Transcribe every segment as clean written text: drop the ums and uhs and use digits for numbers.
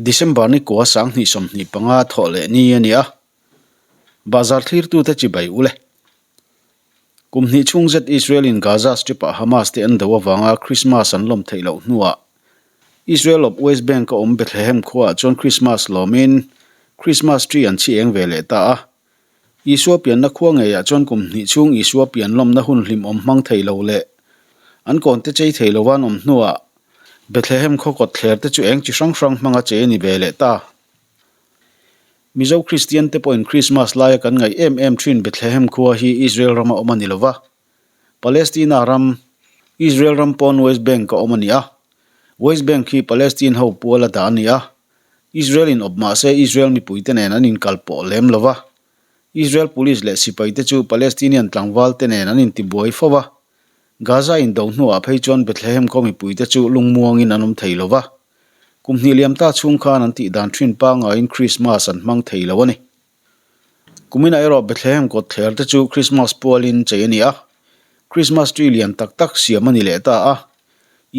December ni kua 2025 thawh leh ni a ni a, Bazar thlirtute chibai ule. Kum hnih chhung zet Israel in Gaza Strip ah Hamas te an do avanga Christmas an lawm theih loh hnuah Israel of West Bank a awm Bethlehem khuaah chuan Christmas lawmin Christmas tree an chhi eng ve leh ta a. Isua pianna khua ngeiah chuan kum hnih chhung Isua pian lawmna hun hlimawm hmang thei lo leh an kawnte chei thei lova an awm hnuah Bethlehem khaw kawt thler te chu eng chi hrang hrang hmanga chei a ni ve leh ta. Mizo Kristian te pawhin Krismas laia kan ngaih em em thin Bethlehem khua hi Israel rama awm a ni lova, Palestina ram, Israel ram pawn West Bank a awm a ni a. West Bank hi Palestine ho pual a dah a ni a. Israel in awp mahse Israel mipuite nen an inkal pawh lem lova. Israel police leh sipaite chu Palestinian tlangval te nen an intibuai fo va. Gaza indo hnuah phei chuan Bethlehem khaw mipuite chu lungmuangin an awm thei lova. Kum hnih liam ta chhung khan an tih dan thin pangaiin Krismas an hmang thei lo a ni. Kuminah erawh Bethlehem kawt thler te chu Krismas pualin chei a ni a, Krismas tree lian tak tak siam a ni leh ta a.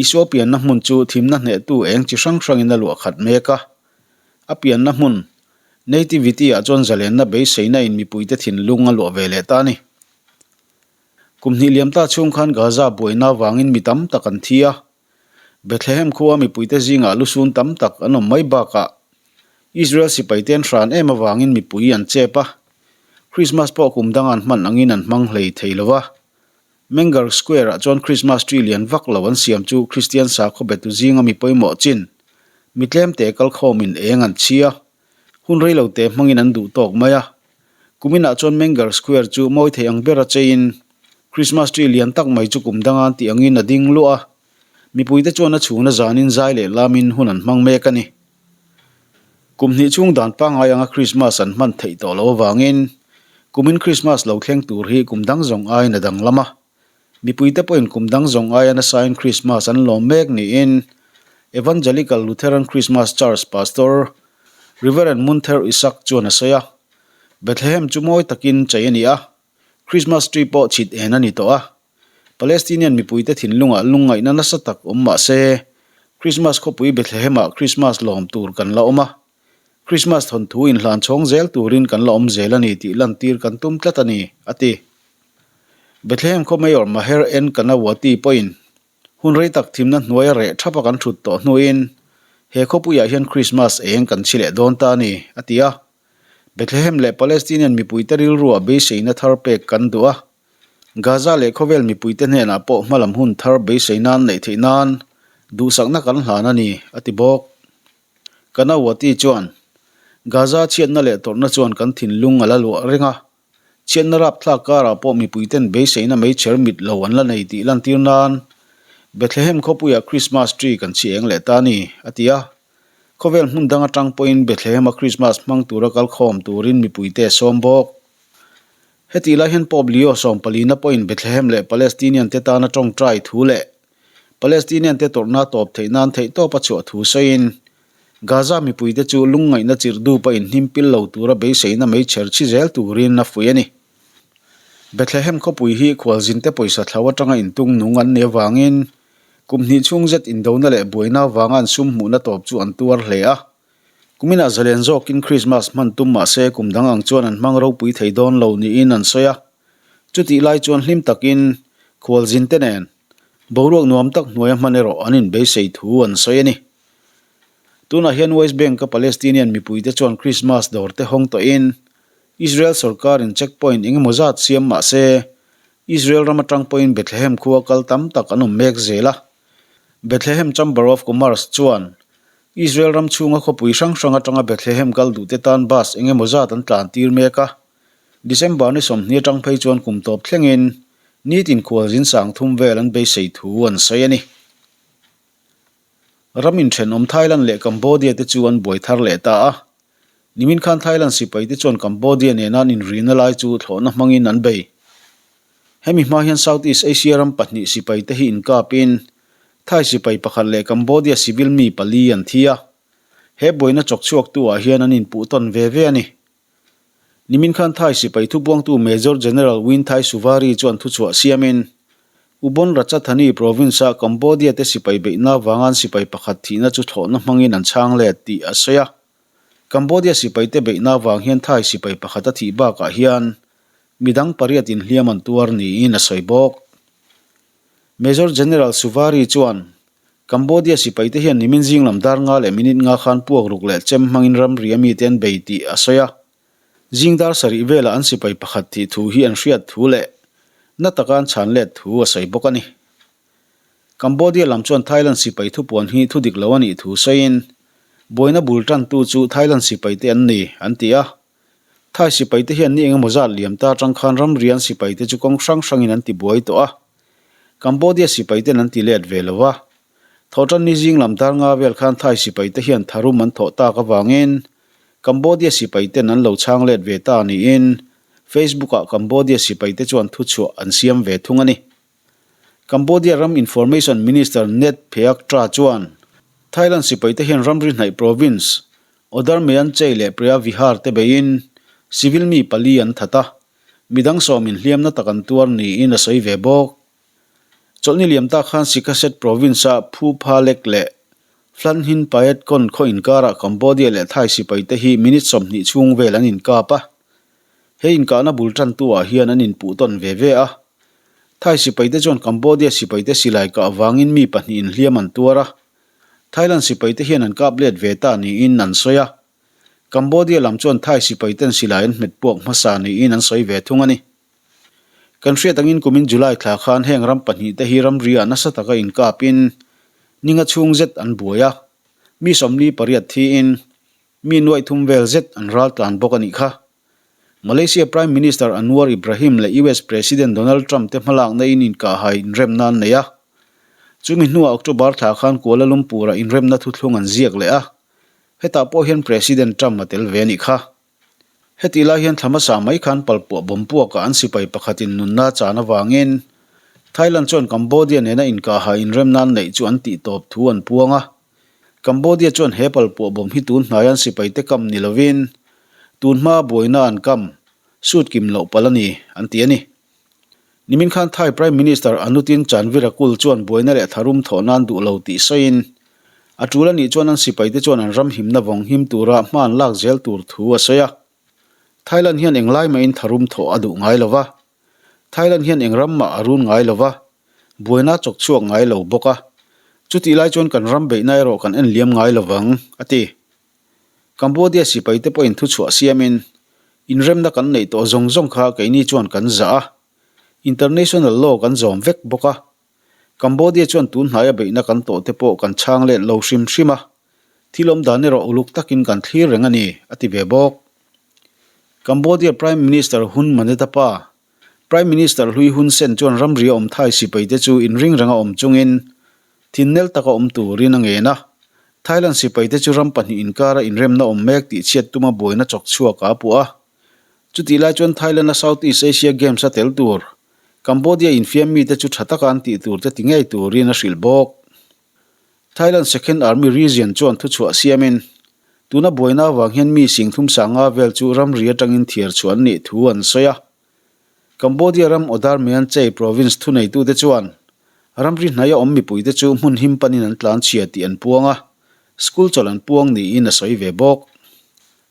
Isua pianna hmun chu thimna hnehtu eng chi hrang hrangin a luah khat mek a. A pianna hmun, Nativity-ah chuan zalenna beiseina in mipuite thinlung a luah ve leh ta a ni. Kum hnih liam ta chhung khan Gaza buaina avangin mi tam tak an thi a. Bethlehem khua mipuite zingah lusun tam tak an awm mai bakah Israel sipaite an hran em avangin mipui an chep a, Christmas pawh kum danga an hman angin an hmang hlei thei lo va. Menger Square-ah chuan Christmas tree lian vak lo an siam chu Kristian sakhaw betu zinga mi pawimawh chin mi tlemte kalkhawmin eng an chhi a, hun reilote hmangin an duh tawk mai a. Kuminah chuan Menger Square chu mawi thei ang bera cheiin Christmas tree lian tak mai chu kum danga an tih angin a ding luah a, mipuite chuan a chhungna zanin zai leh lamin hun an hmang mek a ni. Kum hnih chhung dan pangngai anga Christmas an hman theih tawh loh avangin kumin Christmas lo thleng tur hi kum dang zawng aiin a danglam a. Mipuite pawhin kum dang zawng aia nasain Krismas an lawm mek niin Evangelical Lutheran Christmas Church Pastor Reverend Munther Isaac chuan a sawi a. Bethlehem chu mawi takin chei a ni a, Christmas tree pawh chhit en a ni tawh a. Palestinian mipuite thinlungah lungngaihna nasa tak awm mah se, Krismas khawpui Bethlehem-ah Krismas lawm tur kan la awm a. Krismas thawnthu inhlan chhawng zel turin kan la awm zel a ni tih lantir kan tum tlat a ni, a ti. Bethlehem khaw Mayor Maher N Kanawati pawhin hun rei tak thimna hnuaia reh thapa kan thut tawh hnuin he khawpuiah hian Krismas eng kan chhi leh dawn ta a ni, a ti a. Bethlehem leh Palestinian mipuite rilruah beiseina thar pek kan duh a. Gaza leh khawvel mipuite hnenah pawh hmalam hun thar beisei nan neih theih nan duhsakna kan hlan a ni, a ti bawk. Kanawati chuan, Gaza chhiatna leh tawrhna chuan kan thinlung a la luah reng a. Chhiatna rapthlak karah pawh mipuiten beiseina meichher mit lo an la nei tih lantir nan Bethlehem khawpuiah Christmas tree kan chhi eng leh ta a ni, a ti a. Khawvel hmun dang atang pawhin Bethlehem-a Christmas hmang tura kalkhawm turin mipuite a sawm bawk. Hetih lai hian Pope Leo sawmpalina pawhin Bethlehem leh Palestinian te tana tawngtai thu leh Palestinian te tawrhna tawp theih nan theihtawp a chhuah thu sawiin Gaza mipuite chu lungngaihna chirh dupa inhnim pil lo tura beiseina meichher chhi zel turin a fuih a ni. Bethlehem khawpui hi khualzinte pawisa thlo atanga intung nung an nih avangin kum hnih chhung zet indona leh buaina avanga an sum hmuhna tawp chu an tuar hle a. Kuminah zalen zawkin Krismas hman tum mah se kum dang ang chuan an hmang ropui thei dawn lo niin an sawi a. Chutih lai chuan hlim takin khualzinte nen boruak nuam tak hnuaia hman erawh an inbeisei thu an sawi a ni. Tunah hian West Bank-a Palestinian mipuite chuan Krismas dawr te hawng tawhin Israel sorkarin checkpoint eng emaw zat siam mah se, Israel ram atang pawhin Bethlehem khua kal tam tak an awm mek zel a. Bethlehem Chamber of Commerce chuan Israel ram chhunga khawpui hrang hrang atanga Bethlehem kal duhte tan bus eng emaw zat an tlan tir mek a. December ni 20 atang phei chuan kum tawp thlengin nitin khualzin 3000 vel an beisei thu an sawi a ni. Ram inthenawm Thailand leh Cambodia te chu an buai thar leh ta a. Nimin khan Thailand sipai te chuan Cambodia nena an inrina lai chu thlawhna hmangin an bei. Hemi hma hian Southeast Asia ram pahnih sipai te hi inkapin Thai sipai pakhat leh Cambodia civil mi pali an thi a. He buaina chawk chhuaktu ah hian an inpuh tawn ve ve a ni. Nimin khan Thai sipai thubuangtu Major General Win Thai Suvari chuan thuchhuah siamin. Ubon Ratchathani province-a Cambodia te sipai beihna avanga an sipai pakhat thihna chu thlawhna hmangin an chhang let tih a sawi a. Cambodia sipaite beihna avang hian Thai sipai pakhat a thih bakah hian midang pariat inhliam an tuar niin a sawi bawk. Major General Suvari chuan Cambodia sipaite hian nimin zing lam dar nga leh minute nga khan puak ruk leh chem hmangin ramri a mite an bei tih a sawi a. Zing dar sarih velah an sipai pakhat thih thu hi an hriat thu leh na taka an chhan let thu a sawi bawk a ni. Cambodia lam chuan Thailand sipai thupuan hi thu dik lo a nih thu sawiin buaina bul tantu chu Thailand sipaite an ni an ti a. Thai sipaite hian ni engemaw zat liam ta atang khan ramri an sipaite chu kawng hrang hrangin an ti buai tawh a. Cambodia sipaiten an ti let ve lo a. Thawhtanni zing lam dar nga vel khan Thai sipaite hian tharum an thawh tak avangin Cambodia sipaiten an lo chhang let ve ta niin Facebook-ah Cambodia sipaite chuan thuchhuah an siam ve thung a ni. Cambodia ram Information Minister Neth Pheaktra chuan Thailand sipaite hian ramri hnaih province Oddar Meanchey leh Preah Vihar te beiin civil mi pali an that a, midang sawmin hliamna tak an tuar niin a sawi ve bawk. Chawlhni liam ta khan Sikhaset province-a Phu Pha Lek leh Flanhin Paet Kon khaw inkarah Cambodia leh Thai sipaite hi minute 20 chhung vel an inkap a. He inkahna bul tantu-ah hian an inpuh tawn ve ve a. Thai sipaite chuan Cambodia sipaite silai kah avangin mi pahnih inhliam an tuar a. Thailand sipaite hian an kap let ve ta niin an sawi a. Cambodia lam chuan Thai sipaiten silai an hmet puak hmasa niin an sawi ve thung a ni. Kan hriat angin kumin July thla khan heng ram pahnihte hi ramriah nasa taka inkapin ninga chhung zet an buai a. Mi 48 thiin Mi nuaihthum vel zet an ral tlan bawk a nih kha. Malaysia Prime Minister Anwar Ibrahim leh US President Donald Trump te hmalakna in inkahhai inremna an nei a. Chumi hnuah October thla khan Kuala Lumpur-ah inremna thuthlung an ziak leh a. Hetah pawh hian President Trump a tel ve a nih kha. Hetih lai hian thla hmasa mai khan palpuah bawmpuakah an sipai pakhatin nunna chan avangin Thailand chuan Cambodia nena inkahhai inremna an neih chu an tihtawp thu an puang a. Cambodia chuan he palpuah bawm hi tun hnaian sipaite kam ni lovin tun hmaa buaina an kam sut kim loh palh a ni, an ti a ni. Nimin khan Thai Prime Minister Anutin Chanvirakul chuan buaina leh tharum thawh nan duh lo tih sawiin a tul a nih chuan an sipaite chuan an ram himna vawng him tura hma an lak zel tur thu a sawi a. Thailand hian englai mahin tharum thawh a duh ngai lova. Thailand hian eng ram mah a run ngai lo va, buaina chawk chhuak ngai lo bawk a. Chutih lai chuan kan ram beihna erawh kan en liam ngai lo vang, a ti. Cambodia sipaite pawhin thuchhuah siamin, Inremna kan neih tawh zawng zawng kha keini chuan kan zah a, international law kan zawm vek bawk a. Cambodia chuan tun hnaia beihna kan tawh te pawh kan chhang let lo hrim hrim a, thil awm dan erawh uluk takin kan thlir reng a ni, a ti ve bawk. Cambodia Prime Minister Hun Manet a pa, Prime Minister hlui Hun Sen chuan ramri a awm Thai sipaite chu inring renga awm chungin thinnel taka awm turin a ngen a. Thailand sipaite chu ram pahnih inkara inremna awm mek tih chhiat tuma buaina chawk chhuak a puh a. Chutih lai chuan Thailand-a Southeast Asia Games a tel tur Cambodia infiam mite chu tha taka an tih tur te ti ngei turin a hrilh bawk. Thailand Second Army Region chuan thuchhuah siamin, tuna buaina avang hian mi singthum sanga vel chu ramri atangin thiar chhuah an nih thu an sawi a. Cambodia ram Oddar Meanchey province thuneitute chuan ramri hnaia awm mipuite chu hmun him panin an tlan chhia tih an puang a, school chawlh an puang niin a sawi ve bawk.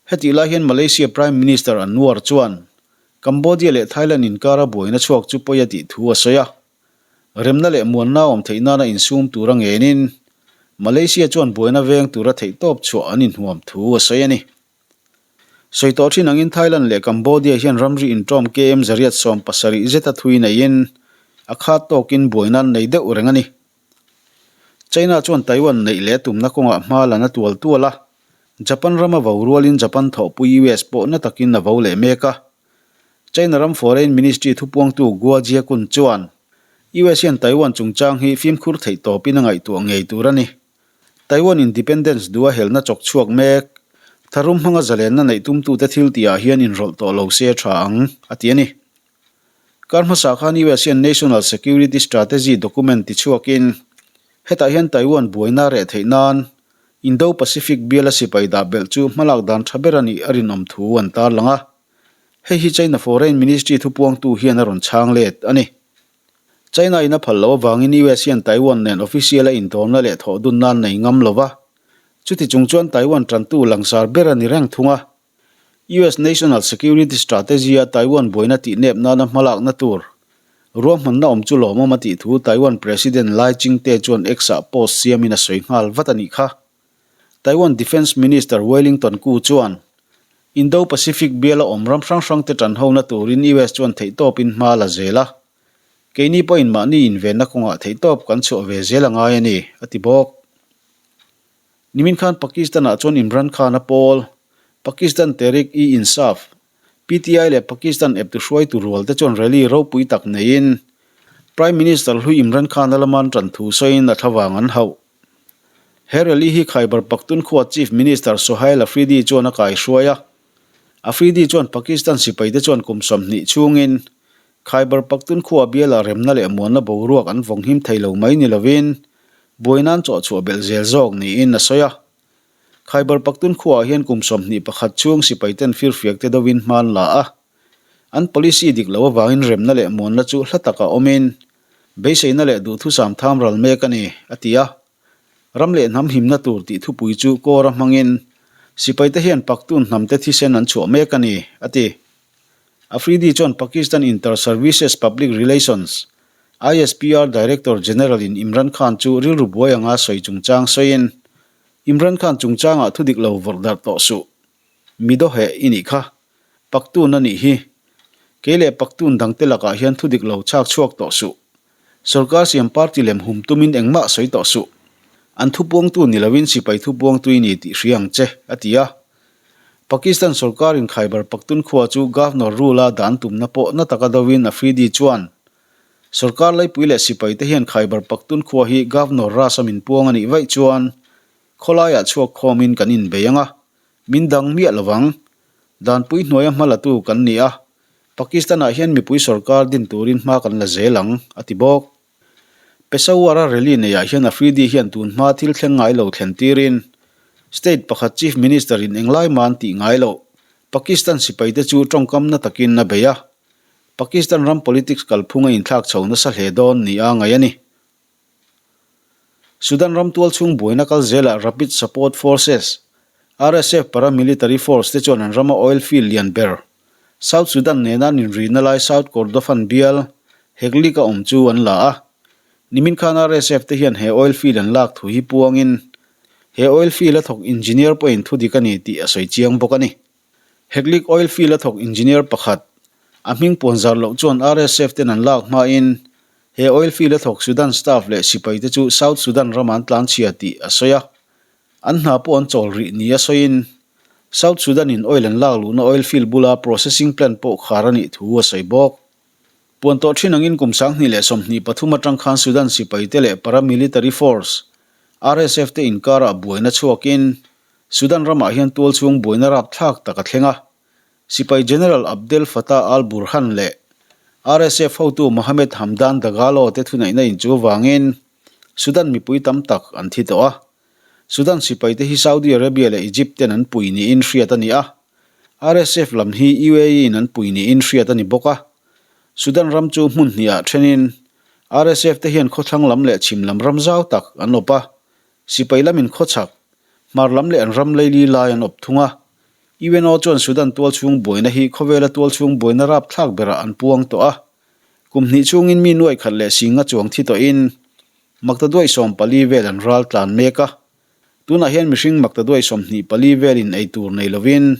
Hetih lai hian Malaysia Prime Minister Anwar chuan Cambodia leh Thailand inkara buaina chhuak chu pawi a tih thu a sawi a. Remna leh muanna awm theih nana insum tura ngenin Malaysia chuan buaina veng tura theihtawp chhuah an inhuam thu a sawi a ni. Sawi tawh thin angin Thailand leh Cambodia hian ramri inṭawm KM zariat 70 zeta thui neiin a khat tawkin buaina an nei deuh reng a ni. China chuan Taiwan neih leh tumna kawngah hma la na tual tual a, Japan rama vo rualin Japan thawhpui US pawh na takin a vo leh mek a. China ram Foreign Ministry thupuangtu Guo Jiakun chuan US hian Taiwan chungchang hi fimkhur theih tawpin a ngaihtuah ngei tur a ni. Taiwan independence duha helna chawk chhuak mek, tharum hmanga zalenna neih tumtute thil tihah hian inrawlh tawh lo se tha ang, a ti a ni. Kar hmasa khan US hian National Security Strategy document tichhuakin hetah hian Taiwan buaina reh theih nan Indo-Pacific biala sipai dah belh chu hmalak dan tha ber a nih a rinawm thu an tarlang a. Hei hi China Foreign Ministry thupuangtu hian a rawn chhang let a ni. China in a phal loh avangin US hian Taiwan nen official a intawmna leh thawh dun nan nei ngam lo va, chuti chung chuan Taiwan tantu langsar ber a ni reng thung a. US National Security Strategy a Taiwan buaina tih nep nana hmalakna tur ruahmanna awm chu lawmawm a tih thu Taiwan President Lai Ching-te chuan X-ah post siamin a sawi nghal vat a nih kha. Taiwan Defence Minister Wellington Koo chuan Indo-Pacific biala awm ram hrang hrangte tanhona turin US chuan theihtawpin hma la zel a. Keini pawhin mahni invenna kawngah theihtawp kan chhuah ve zel a ngai a ni, a ti bawk. Nimin khan Pakistan-ah chuan Imran Khan-a pawl, Pakistan Tehreek-e-Insaf, PTI leh Pakistan eptu hruaitu rual te chuan rally ropui tak neiin Prime Minister hlui Imran Khan-a lama an tan thu sawiin a thlavang an hauh. He rally hi Khyber Pakhtunkhwa Chief Minister Sohail Afridi chuan a kaihruai a. Afridi chuan Pakistan sipaite chuan kum 20 chhungin Khyber Pakhtunkhwa biala remna leh muanna boruak an vawng him thei lo mai ni lovin buaina'n chawhchhuah belh zel zawk niin a sawi a. Khyber Pakhtunkhwa-ah hian kum 21 chhung sipaiten firfiak te deuhin hma an la a. An policy dik lo avangin remna leh muanna chu hla taka awmin beiseina leh duhthusam tham ral mek a ni, a ti a. Ram leh hnam himna tur tih thupui chu kawra hmangin sipaite hian Pakhtun hnamte thisen an chhuah mek a ni, a ti. Afridi chuan Pakistan Inter-Services Public Relations, ISPR, Director General-in Imran Khan chu rilru buai anga sawi chungchang sawiin, Imran Khan chungchangah thudik lo vawrh darh tawh suh. Mi dawheh i nih kha. Pakhtun a nih hi. Kei leh Pakhtun dangte lakah hian thudik lo chhak chhuak tawh suh. Sorkar siam party lem hum tumin engmah sawi tawh suh. An thupuangtu ni loin sipai thupuangtu i ni tih hria ang che, a ti a. Pakistan sorkarin Khyber Pakhtunkhwa chu Governor rule-a dan tumna pawh na taka dovin Afridi chuan, Sorkar laipui leh sipaite hian Khyber Pakhtunkhwa hi Governor Raj-a min puang a nih vaih chuan khawlaiah chhuak khawmin kan inbei ang a, min dang miah lovang. Danpui hnuaia hmalatu kan ni a, Pakistan-ah hian mipui sorkar din turin hma kan la zel ang, a ti bawk. Peshawar-a rally neiah hian Afridi hian tun hma thil thleng ngai lo thlen tirin state pakhat chief minister-in englai man tih ngai loh Pakistan sipaite chu tawngkam na takin a bei a, Pakistan ram politics kalphung a inthlak chho nasa hle dawn nia ngaih a ni. Sudan ram tualchhung buaina kal zelah Rapid Support Forces, RSF, paramilitary force te chuan an rama oil field lian ber, South Sudan nena an inrihna lai South Kordofan bial, Heglig a awm chu an la a. Nimin khan RSF te hian he oil field an lak thu hi puangin, he oil field a thawk engineer pawhin thudik a ni tih a sawi chiang bawk a ni. Heglig oil field a thawk engineer pakhat, a hming puan zar loh chuan RSF ten an lak hmain he oil field a thawk Sudan staff leh sipai te chu South Sudan ramah an tlanchhia tih a sawi a. An hna pawh an chawl rih nia sawiin South Sudan in oil an lak luhna oil field bula processing plant pawh khar a nih thu a sawi bawk. Puan tawh thin angin kum 2023 atang khan Sudan sipai te leh paramilitary force, RSF te inkarah buaina chhuakin Sudan ramah hian tualchhung buaina rapthlak tak a thleng a. Sipai General Abdel Fattah al-Burhan leh RSF hotu Mohamed Hamdan Dagalo te thuneihna inchu vangin Sudan mipui tam tak an thi tawh a. Sudan sipaite hi Saudi Arabia leh Egypt ten an pui niin hriat a ni a. RSF lam hi UAE in an pui niin hriat a ni bawk a. Sudan ram chu hmun hnihah thenin RSF te hian khawthlang lam leh chhim lam ram zau tak an awp a. Sipai lamin khawchhak, hmar lam leh an ram leili lai an awp thung a. UNO chuan Sudan tualchhung buaina hi khawvela tualchhung buaina rapthlak berah an puang tawh a. Kum hnih chhungin mi nuai khat leh singa chuang thi tawhin maktaduai 14 vel an ral tlan mek a. Tunah hian mihring maktaduai 24 velin ei tur nei lovin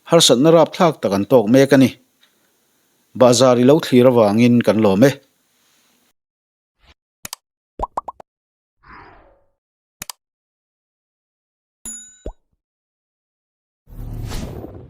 harsatna rapthlak tak an tawk mek a ni. Bahzar i lo thlir avangin kan lawm e.